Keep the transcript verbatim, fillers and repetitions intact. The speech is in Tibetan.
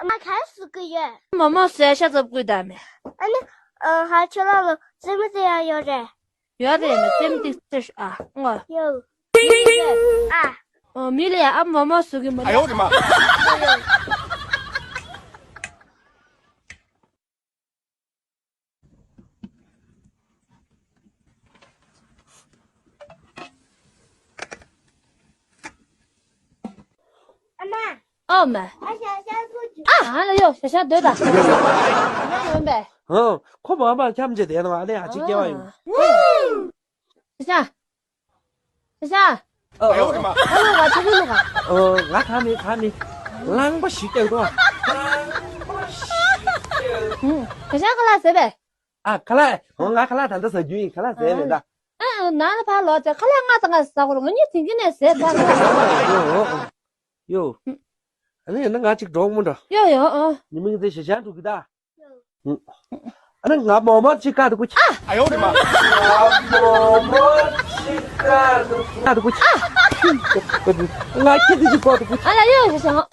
ཨ་མ་ག་རེ་བཟོ་གི་ཡོད། མོག་མོག་བཟོས་ཤ་ཚ་བོ་བསྐུལ་བཏང་མེད། ཨ་ནི། ཨ། ཧ། ཁྱོད་རང་ལ་རྩེད་མོ་རྩེ་ཡག་ཡོད་རེད། ཡོད་རེད། མི་རྩེད་མོ་ཏིག་ཙམ་ཨ་ངོ་། ཡོད། ཨ། ཨོ་མི་ལ་ཡ་ཨ་མོག་མོག་བཟོ་གི་མ་རེད། ཨ་ཡོ་རེ་མ། ཨ་མ། ཨོ་མ། ཨ་ཞ་ཞ་ཚུགས་ཅིག་ཨ། ཨ་ལ་ཡོ་ཞ་ཞ་སྡོད་ད། ཡོན་པས། ཧང་། ཁོ་མ་མ་འཁྱམ་བྱས་བསྡད་ན་ཨ་ནི་ཨ་ཅིག་སྐྱེ་བ་ཡོང་། ཞ་ཞ། ཞ་ཞ། ཨ་ཡོ་རེ་མ། ཨ་ལོ་ག་ཆུ་ལུག་ག་ཨོ་ང་ད་མི་ད་མི། གླང་པོ་ཞིག་སྐྱག་འདུག་ཨ། ཞ་ཞ་ཁ་ལག་ཟས་པས། ཨ་ཁ་ལག་ཨོ་ང་ཁ་ལག་ད་ལྟ་ཟ་རྒྱུ་ཡིན། ཁ་ལག་ཟས་མེད་ད། ཨ་ཨ་ནང་ལ་ཕར་ལོག་ཙེ་ཁ་ལག་ང་ད་ང་ཟ་གོ་ར་ང་གཉིས་དེང་གི་ནས་ཟས་ཚར་ལ། ཡོ་ཡོ། ཨ་ནི་ཡིན་ན་ང་ཅིག་འགྲོ་མོ་འགྲོ། ཡོ་ཡོ་ཨོ། ཉི་མ་གི་ཚེ་ཞེ་ཞང་འགྲོ་གི་ད། ཨ་ནི་ང་མོག་མོག་ཅིག་བཀག་ཏུ་ཀུ་ཆ། ཨ་ཡོ་རེ་མ། ང་མོག་མོག་ཅིག་བཀག་ཏུ་བཀག་ཏུ་ཀུ་ཆ། ང་ཁྱེད་ཀྱི་ཅིག་བཀག་ཏུ་ཀུ་ཆ། ཨ་ལ་ཡོ་ཞེ་ཞང་།